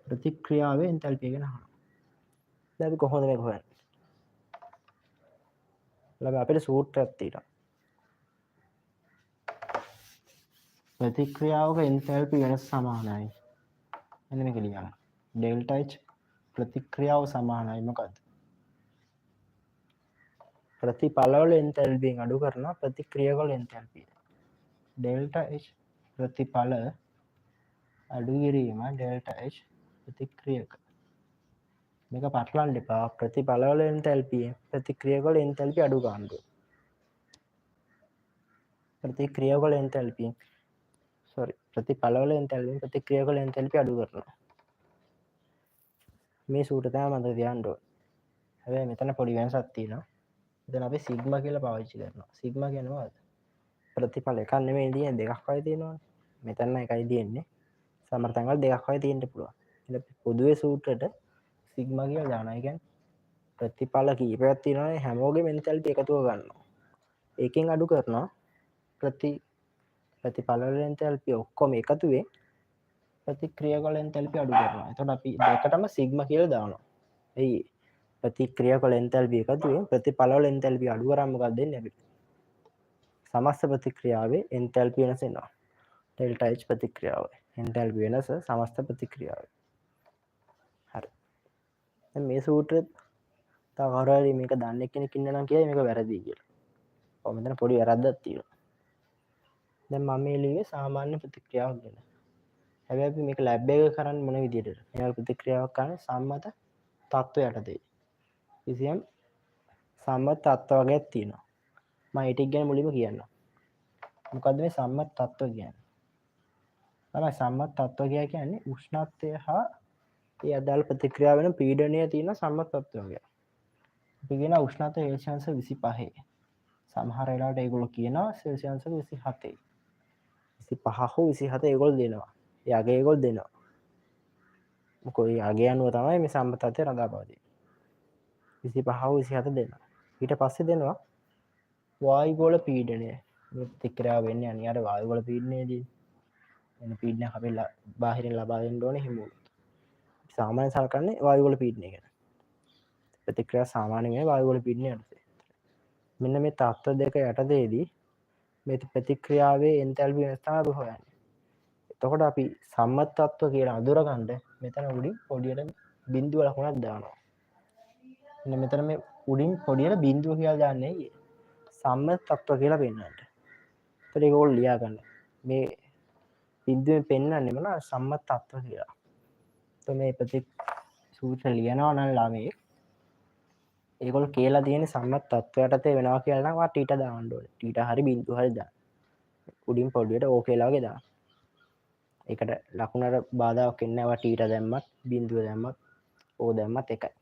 ප්‍රතික්‍රියාවේ එන්තැල්පිය ගැන අහනවා. දැන් අපි කොහොමද මේක හොයන්නේ? ළමයි අපිට සූත්‍රයක් තියෙනවා. ප්‍රතික්‍රියාවක එන්තැල්පි වෙනස සමානයි. මෙන්න මේක ලියන්න. ඩෙල්ටා H ප්‍රතික්‍රියාව සමානයි මොකද්ද? ප්‍රතිඵලවල එන්තැල්පියෙන් අඩු කරනවා ප්‍රතික්‍රියාවල එන්තැල්පිය. ඩෙල්ටා H ප්‍රතිඵල අඩු කිරීම ඩෙල්ටා H ප්‍රතික්‍රියක. මේක පටලන්න එපා. ප්‍රතිඵලවල එන්තැල්පියෙන් ප්‍රතික්‍රියාවල එන්තැල්පිය අඩු ගන්න ඕනේ. ප්‍රතික්‍රියාවල එන්තැල්පියෙන් සෝරි ප්‍රතිඵලවල එන්තැල්පියෙන් ප්‍රතික්‍රියාවල එන්තැල්පිය අඩු කරනවා. මේ සූත්‍රය තමයි මතක තියාගන්න ඕනේ. හැබැයි මෙතන පොඩි වෙනසක් තියෙනවා. මෙතන අපි සිග්මා කියලා පාවිච්චි කරනවා. සිග්මා කියන්නේ මොකද්ද? ප්‍රතිඵල එකක් නෙමෙයි තියෙන්නේ, දෙකක් වගේ තියෙනවනේ. මෙතන නම් එකයි තියෙන්නේ. සමහර තැන්වල දෙකක් වගේ තියෙන්න පුළුවන්. ඉතින් අපි පොදුවේ සූත්‍රයට සිග්මා කියලා දානවා. ඒ කියන්නේ ප්‍රතිඵල කීපයක් තියෙනවනේ, හැමෝගෙම එන්තැල්පි එකතුව ගන්නවා. ඒකෙන් අඩු කරනවා ප්‍රතිඵල වල එන්තැල්පි ඔක්කොම එකතුවේ ප්‍රතික්‍රියාවල එන්තැල්පි අඩු කරනවා. එතකොට අපි දෙකටම සිග්මා කියලා දානවා. එයි ප්‍රතික්‍රියාවල එන්තැල්පි එකතුවේ ප්‍රතිඵල වල එන්තැල්පි අඩු කරාම මොකක්ද වෙන්නේ අපිට? සමස්ත ප්‍රතික්‍රියාවේ එන්තැල්පි වෙනස එනවා. ඩෙල්ටා H ප්‍රතික්‍රියාවේ එන්තැල්පි වෙනස සමස්ත ප්‍රතික්‍රියාවේ. හරි. දැන් මේ සූත්‍රෙත් තව කවුරු හරි මේක දන්නේ කෙනෙක් ඉන්න නම් කියයි මේක වැරදි කියලා. ඔව් මෙතන පොඩි වැරද්දක් තියෙනවා. දැන් මම මේ ලිව්වේ සාමාන්‍ය ප්‍රතික්‍රියාවක් ගැන. හැබැයි අපි මේක ලැබ් එකක කරන්නේ මොන විදියටද? මේ ප්‍රතික්‍රියාවක් කරන්නේ සම්මත තත්ත්ව යටතේ. කිසියම් සම්මත තත්ත්ව වගේක් තියෙනවා. මම ඒ ටික ගැන මුලින්ම කියන්නම්. මොකද්ද මේ සම්මත තත්ත්ව කියන්නේ? තමයි සම්මත තත්ත්ව කියලා කියන්නේ උෂ්ණත්වය හා ඒ අදාළ ප්‍රතික්‍රියාව වෙන පීඩනය තියෙන සම්මත තත්ත්ව වගේක්. අපි කියනවා උෂ්ණත්වය සෙල්සියස් 25. සමහර වෙලාවට ඒගොල්ලෝ කියනවා සෙල්සියස් 27. 25 හෝ 27 ඒගොල්ලෝ දෙනවා. ඒ අග ඒගොල්ලෝ දෙනවා. මොකද ඒ අග අනුව තමයි මේ සම්මත තත්ත්වය රඳා පවතින්නේ. 25 හෝ 27 දෙනවා. ඊට පස්සේ දෙනවා වායුගෝල පීඩනය. මේ ප්‍රතික්‍රියාව වෙන්නේ අනිවාර්ය වායුගෝල පීඩනයේදී. එන පීඩනයක් අපි බාහිරින් ලබා දෙන්න ඕනේ හිමු. සාමාන්‍යයෙන් සලකන්නේ වායුගෝල පීඩනය ගැන. ප්‍රතික්‍රියා සාමාන්‍යයෙන් වෙන්නේ වායුගෝල පීඩනය යටතේ. මෙන්න මේ තත්ත්ව දෙක යටතේදී මේ ප්‍රතික්‍රියාවේ එන්තැල්පි වෙනස තමයි අපි හොයන්නේ. එතකොට අපි සම්මත තත්ත්ව කියලා අඳුරගන්න මෙතන උඩින් පොඩියට බිඳුව ලකුණක් දානවා. මෙන්න මෙතන මේ උඩින් පොඩියට බිඳුව කියලා දාන්නේ ඇයි? සම්මත තත්ත්ව කියලා පෙන්වන්න. එතකොට ඒක ඕගොල්ලෝ ලියා ගන්න. මේ බිඳුවෙන් පෙන්වන්නේ මොනවද? සම්මත තත්ත්ව කියලා. එතකොට මේ ප්‍රති සූත්‍ර ලියනවා නම් ළමයි ඒගොල්ලෝ කියලා තියෙන සම්මත තත්ත්ව යටතේ වෙනවා කියලා නම් ඔයා ටීටා දාන්න ඕනේ. ටීටා හරි බිඳුව හරි දාන්න. උඩින් පොඩියට ඕ කියලා වගේ දාන්න. ඒකට ලකුණට බාධාවක් එන්නේ නැහැ. ඔයා ටීටා දැම්මත් බිඳුව දැම්මත් ඕ දැම්මත් එකයි.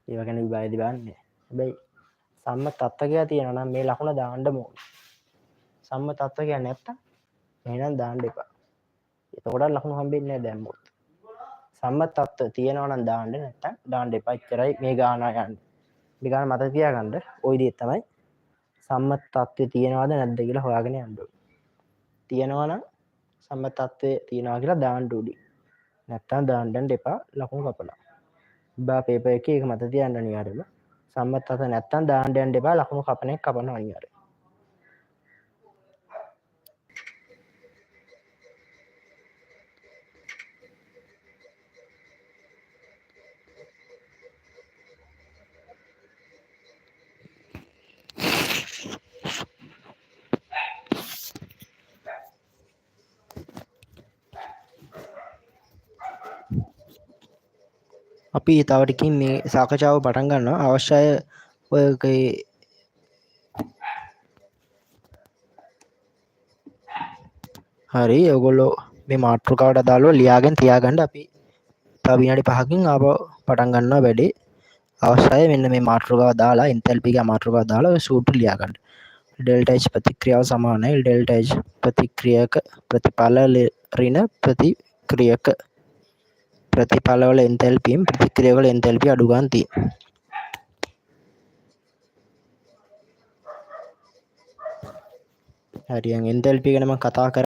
ඒව ගැන විභාගෙදි බලන්නේ නැහැ. හැබැයි සම්මත තත්ත්ව කියලා තියෙනවා නම් මේ ලකුණ දාන්න ඕනේ. සම්මත තත්ත්ව කියන්නේ නැත්තම් එහෙනම් දාන්න එපා. එතකොට ලකුණු හම්බෙන්නේ නැහැ දැම්මොත්. සම්මත තත්ත්ව තියෙනවා නම් දාන්න, නැත්තම් දාන්න එපා. එච්චරයි මේ ගාන යන්නේ. මේ ගාන මතක තියාගන්න. ওই විදිහට තමයි සම්මත තත්ත්වය තියෙනවද නැද්ද කියලා හොයාගෙන යන්න ඕනේ. තියෙනවා නම් සම්මත තත්ත්වය තියෙනවා කියලා දාන්න ඕනේ. නැත්තම් දාන්න යන්න එපා, ලකුණු කපනවා. බා පේපර් එකේ ඒක මතක තියාගන්න අනිවාර්යයෙන්ම. සම්මත තත්ත්ව නැත්තම් දාන්න යන්න එපා, ලකුණු කපන එක කපනවා අනිවාර්යයෙන්. අපි තව ටිකකින් මේ සාකච්ඡාව පටන් ගන්නවා. අවශ්‍ය අය ඔයගේ හරි ඔයගොල්ලෝ මේ මාතෘකාවට අදාළව ලියාගෙන තියාගන්න. අපි තව විනාඩි 5කින් ආපහු පටන් ගන්නවා වැඩේ. අවශ්‍ය අය මෙන්න මේ මාතෘකාව දාලා එන්තැල්පි එක මාතෘකාව දාලා ඔය සූත්‍ර ලියා ගන්න. ඩෙල්ටා H ප්‍රතික්‍රියාව සමානයි ඩෙල්ටා H ප්‍රතික්‍රියක ප්‍රතිඵල ඍණ ප්‍රතික්‍රියක ප්‍රතිඵලවල එන්තැල්පියෙන් ප්‍රතික්‍රියාවල එන්තැල්පි අඩු ගන්න තියෙනවා. හරි, දැන් එන්තැල්පි ගැන මම කතා කරා.